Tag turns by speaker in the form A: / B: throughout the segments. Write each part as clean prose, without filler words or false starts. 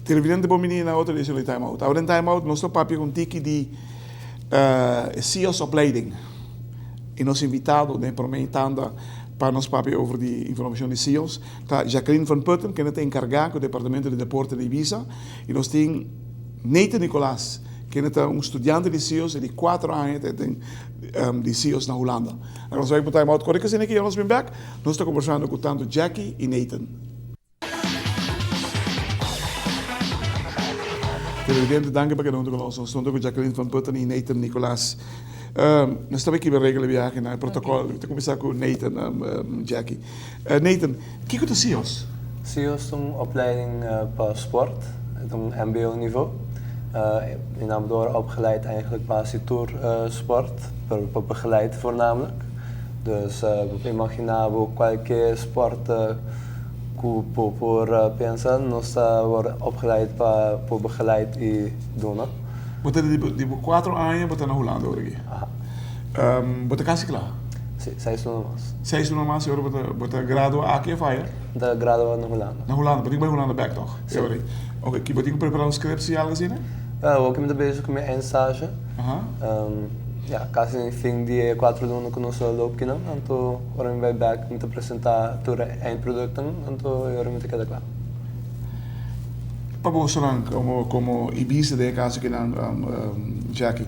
A: Televidente bon bini na otro edicion di Time Out. Awor den Time Out nos ta papia cu un tiki di e CIO's opleiding. Y nos invitado den e prome tanda pa nos papia over di informacion di CIO's ta Jacqueline van Putten kende ta encarga cu departamento di deporte di Ibisa. Y nos tin Nathan Nicolaas kende ta un studiante di CIO's y di cuatro aña ta den di CIO's na Hulanda. Nos bai pa Time Out. Kore cu esaki nos bin bek nos ta conversando cu tanto Jackie y Nathan. Televidente, danki pa keda huntu ku nos. Nos ta huntu ku Jacqueline van Putten i Nathan Nicolaas. Nos ta bai kiba regla biahe na e protokòl. Mi ta kuminsá ku Nathan, Jackie. Nathan, kiko ta CIOS?
B: CIOS ta un opleiding pa sport. E ta un mbo nivo. Mi nan door opgeleid eigenlijk pa hasi tur sport, pero pa begeleid voornamelijk. Dus bo por imaginá bo kualke sport Ku bo por pensa nos ta wòrdu opgeleid pa por begeleid i duna.
A: Bo ta di bo kuatro aña bo ta na Hulanda ora aki.
B: Aha.
A: Bo ta kasi kla?
B: Si, seis luna mas.
A: Seis luna mas i ora bo ta bo ta gradua aki of aya?
B: Mi ta gradua na Hulanda.
A: Na Hulanda, bo tin ku bai Hulanda bèk tòg?
B: Si.
A: Oke, ki bo tin ku prepará un scriptie i algu asina?
B: Awor ki mi ta bezig ku mi eindstage.
A: Aha.
B: Ya, kasi fin di e kuatro luna ku nos a loop kinan, anto ora mi bai bèk mi ta presentá tur e eindprodukten, anto e ora mi ta keda kla.
A: Pa bosonan komo komo Ibiza den e kaso kinan Jackie,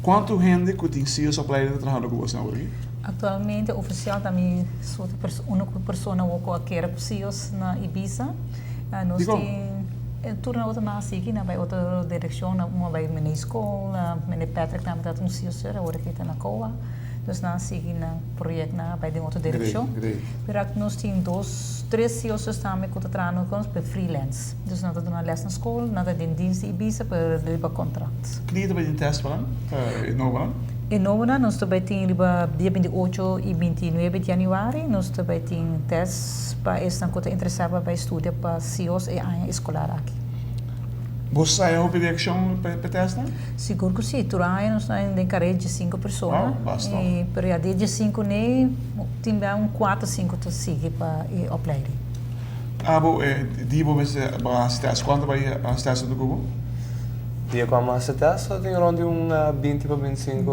A: kuantu hende ku tin sios opleiding ta trahando ku boso awor aki?
C: Aktualmente ofisial ta mi so ta úniko persona awor ku a kere ku sios na Ibiza. Nos
A: Dikon?
C: tin. Tur nan otro nan a sigui, nan bai otro direccion, nan un a bai mene school, mene Patrick tambe tabata un siuser, awor aki ta na COA. Dus nan a sigui nan project, nan a bai den otro direccion. Pero aki nos tin dos, tres siusers tambe cu ta traha cu nos, pero freelance. Dus nan ta duna les na school, nan ta den dienst di Ibisa, pero riba contract.
A: Ki dia ta bai tin test pa nan, e nobonan?
C: E nobonan nos ta bai tin riba dia 28 y 29 di januari, nos ta bai tin test. Pa esnan ku ta interesá pa bai studia pa CIOS e aña eskolar aki.
A: Bo sa e hopi reakshon pa e tèstnan?
C: Sigur ku si. Tur aña nos ta den karé diesinku persona.
A: Wow, basta.
C: Pero ya di e diesinku nei tin bia un kuater sinku ta sigui pa e opleiding.
A: Abo e di bo mester bai hasi tèst, kuantu bai hasi tèst huntu ku bo?
B: Dia ku amo hasi tèst ta tin rònt di un binti pa bintisinku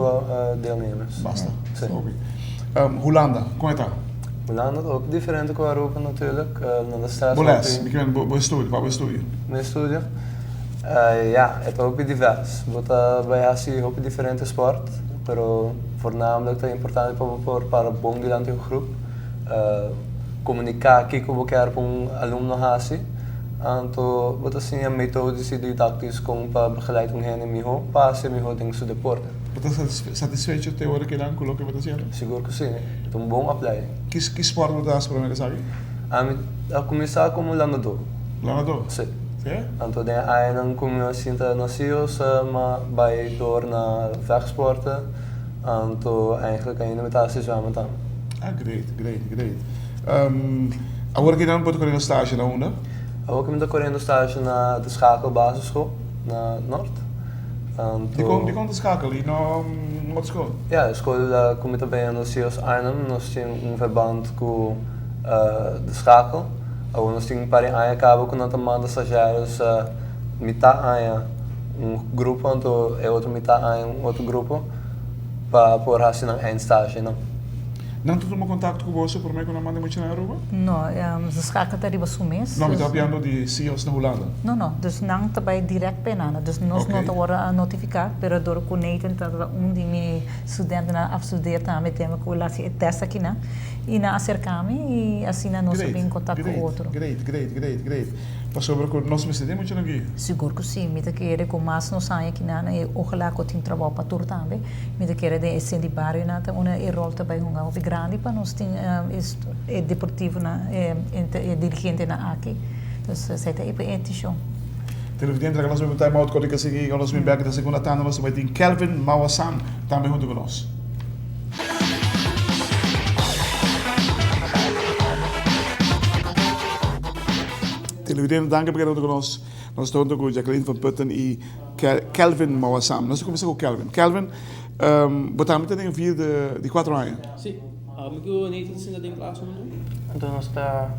B: deelnemers.
A: Basta.
B: Si.
A: Hopi. Hulanda, kon e ta?
B: Hulanda ta hopi diferente ku Aruba natuurlijk. Nan ta stress
A: Bo les,
B: hopi.
A: mi kier bo estudio, pa bo estudio.
B: Mi estudio? Ya, e ta hopi divers. Bo ta bai hasi hopi diferente sport, pero voornamelijk ta importante pa bo por para bon dilanti un groep, komuniká kiko bo kier pa un alumno hasi. Anto bo ta siña metodis i didaktis kon pa begeleid un hende mihó pa hasi mihó den su deporte.
A: Bo ta satisfecho te ora kinan ku loke bo ta hasiendo?
B: Sigur ku si. E ta un bon opleiding.
A: Ki ki sport bo ta hasi promé ku esaki?
B: Ami a kuminsá komo landadó.
A: Landadó?
B: Si.
A: Si?
B: Anto den e añanan ku mi a sinta na CIOS mi a bai dor na vechtsporten. Anto eigenlijk ainda mi ta hasi zwemmen tambe.
A: Ah great, great, great. Awor kinan bo ta koriendo stage na unda?
B: Awor ku mi ta koriendo stage na De Schakel Basisschool na Noord.
A: Dikon dikon ta skakel i no otro skol?
B: Ja, e skol ku mi ta bendo CIOS Arnhem, nos tin un verband ku De Schakel. Awor nos tin un par di aña kaba ku nan ta manda stagiaires mitá aña un grupo anto e otro mitá aña un otro grupo pa por hasi nan eindstage nan.
A: Nan ta tuma kontakto ku boso promé ku nan manda mucha na Aruba?
C: No, De Schakel ta riba su mes.
A: No, mi ta papiando di CIOS na Hulanda.
C: No, no, dus nan ta bai direct pa e nana. Dus nos no ta wòrdu a notifiká, pero dor ku Nathan tabata un di mi studentenan a afstudeer tambe tempu ku el a hasi e tèst akinan i nan a aserká mi i asina nos a bin kontakto ku otro.
A: Great, great, great, great. Pasobra ku nos mester tin mucha nan
C: Sigur ku si. Mi ta kere ku mas nos haña akinan i ojalá ku tin trabou pa tur tambe. Mi ta kere den e senti barionan ta unda e ròl ta bai hunga hopi grandi pa nos tin e deportivonan, e dirigentenan aki. Dus esei ta e petishon.
A: Televidente, laga nos bai un time out kòrti ka sigui nos bin bèk den segunda tanda nos ta bai tin Kelvin Mawasan tambe huntu ku nos. Televidente, danki pa keda huntu ku nos. Nos ta huntu ku Jacqueline van Putten i Kelvin Mouassam. Nos ta kuminsá ku Kelvin. Kelvin, bo tambe ta den vierde di kuatro aña?
D: Si. Mi ku Nathan sinta den klas huntu.
E: Anto nos ta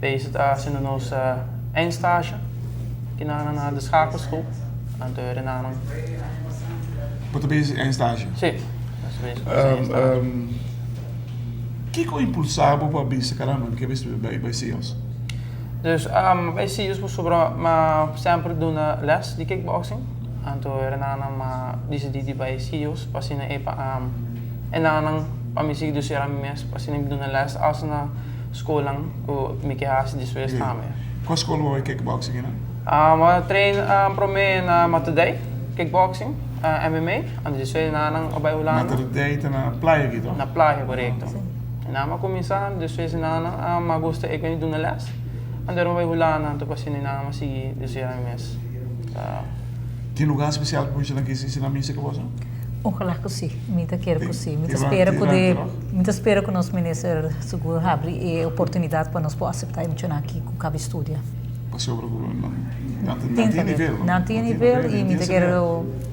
E: bezig ta hasiendo nos eindstage kinan na de schakelschool. Anto e renanan.
A: Bo ta bezig eindstage?
E: Si, nos ta bezig ku nos eindstage.
A: Kiko impulsá bo pa bisa caramba mi ke bisa bai CIOS?
E: Dus bai CIOS pasobra mi semper duna les di kickboxing. Anto e renanan mi a disidí di bai CIOS pa asina e pa e nanan pa mi sigui dosera mi mes pa asina mi duna les as na skolnan ku mi ke hasi despues tambe.
A: Kua skol bo bai kickboxing einan?
E: Mi a train promé na Materdei kickboxing, MMA, anto despues nanan a bai Hulanda.
A: Materdei ta na playa aki toh?
E: Na playa korekto. Nan a kuminsá despues nanan mi a gusta e ku duna les anto mi a bai Hulanda anto pa asina nan a sigui dosera mi mes.
A: Tin lugar spesial pa muchanan ki si nan misa ku boso?
C: Ojalá ku si. Mi ta kere ku si. Mi ta spera ku de, mi ta spera ku nos minister sigur habri e oportunidat pa nos por aseptá e muchanan aki ku kaba studia.
A: Pasobra ku nan nan tin nivel.
C: Nan tin nivel i mi ta kere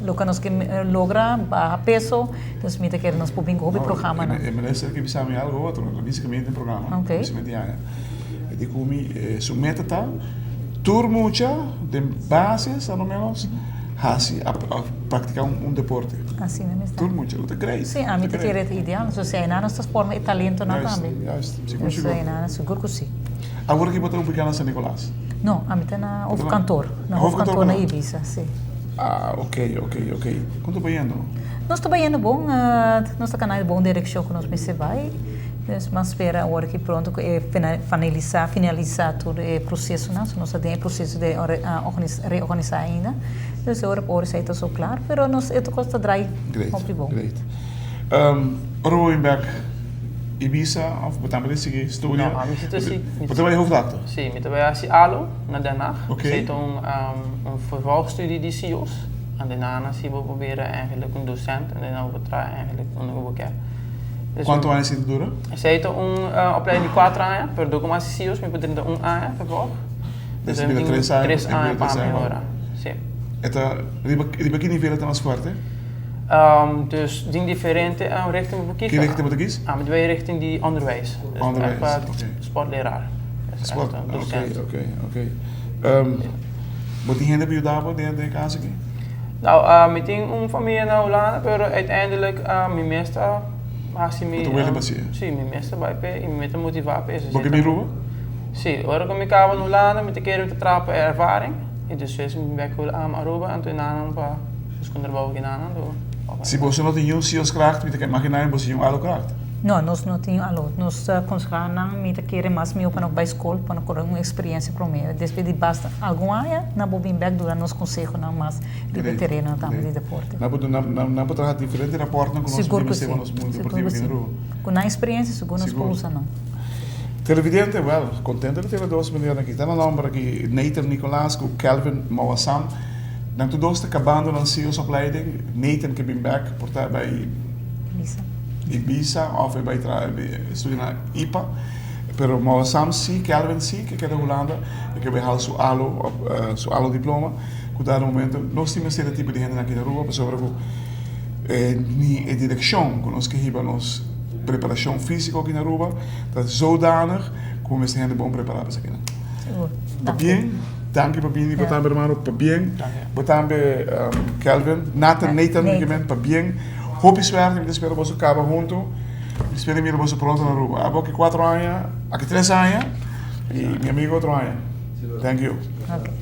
C: loke nos ke logra baha peso, dus mi ta kere nos por bin ku hopi programanan.
A: E minister ke bisa mi algo otro, el a bisa ku mi tin programa. E di ku mi su meta ta tur mucha den basis a lo menos hasi of praktika un deporte.
C: Asina mes ta.
A: Tur mucha, lo ta great.
C: Si, ami ta kere ta ideal. So si aynan nos ta forma e talentonan tambe.
A: Juist, juist, sigur sigur.
C: So aynan, sigur ku si.
A: Awor aki bo ta ubika na San Nicolas?
C: No, ami ta na hoofdkantoor. Na hoofdkantoor na Ibiza, si.
A: Ah, ok, ok, ok. Kon ta bayendo?
C: Nos ta bayendo bon, nos ta kana e bon direkshon ku nos mester bai. Dus mas spera awor ki pronto ku e finalisá, finalisá tur e prosesonan. So nos ta den e proseso di reorganisá ainda. Dus e ora por esei ta so klar, pero nos e kos ta drai hopi bon.
A: Great, great. Ora bo bin bek Ibiza of bo tambe ta sigui studia?
E: No, ami si ta sigui.
A: Bo ta bai hoofdactor?
E: Si, mi ta bai hasi alo na Den Haag.
A: Ok.
E: Esei ta un vervolgstudie di CIOS. En daarna si bo por bira eigenlijk un docent en daarna bo por traha eigenlijk unda ku bo kier.
A: Kuantu aña esei ta dura?
E: Esei ta un opleiding di kuater aña, pero dor ku mi hasi CIOS mi por drenta un aña vervolg.
A: Dus mi tin tres aña.
E: Tres aña pa mehora, si.
A: E ta riba riba ki nivel e ta mas fuerte?
E: Dus den diferente richting bo por kisa.
A: Ki richting bo ta kis?
E: Mi ta bai richting di onderwijs.
A: Onderwijs, oké.
E: Sportleraar.
A: Sport, oké, oké, oké. Bo tin hende pa yuda bo den e kas aki?
E: Nou, mi tin un famia na Hulanda, pero uiteindelijk mi mes ta hasi mi.
A: Bo ta wele pa hasié?
E: Si, mi mes ta bai p'e i mi mes ta motivá p'e.
A: Bo ke bin Aruba?
E: Si, ora ku mi kaba na Hulanda mi ta kere mi ta traha pa e ervaring i despues mi bin bek Aruba anto e nannan pa buska un trabou aki nan anto.
A: Si boso no tin yun zielskracht, mi ta imaginá mi boso yun alokracht.
C: No, nos no tin alo. Nos ta konsehá nan, mi ta kere mas mihó pa no bai skol, pa no kore un eksperiencia promé. Despues di basta algun aña, nan por bin bèk duna nos konsehonan mas riba e tereno tambe di deporte.
A: Nan por duna, nan por traha diferente raportnan ku nos
C: Sigur ku
A: si
C: si.
A: nos mundo
C: Sigur
A: deportivo
C: ku
A: aki
C: si.
A: na Aruba.
C: Ku nan eksperiencia sigur nos por
A: Sigur.
C: usa nan.
A: Televidente, wèl, kontento di tene dos meneernan aki. Ta nan nòmber aki, Nathan Nicolaas ku Kelvin Mouassam. Nan tur dos ta kabando nan CIOS-opleiding. Nathan ke bin bèk por ta bai
C: Ibiza.
A: Ibiza òf e bai traha studia na ipa. Pero Mouassam si, Kelvin si ke keda Hulanda e ke bai hala su alo su alo diploma ku dado momento nos tin mester e tipo di hendenan aki na Aruba pasobra ku ni e direkshon ku nos ke hiba nos preparashon físiko aki na Aruba ta zodanig ku mester hende bon prepará pa esakinan.
C: Sigur.
A: Pabien, danki pa bini bo tambe hermano, pabien bo tambe Kelvin, Nathan, Nathan, pabien, hopi suerte, mi ta spera boso kaba hunto. Mi spera mira boso pronto na Aruba. Abo aki cuatro aña, aki tres aña y mi amigo otro aña. Thank you.
C: Okay.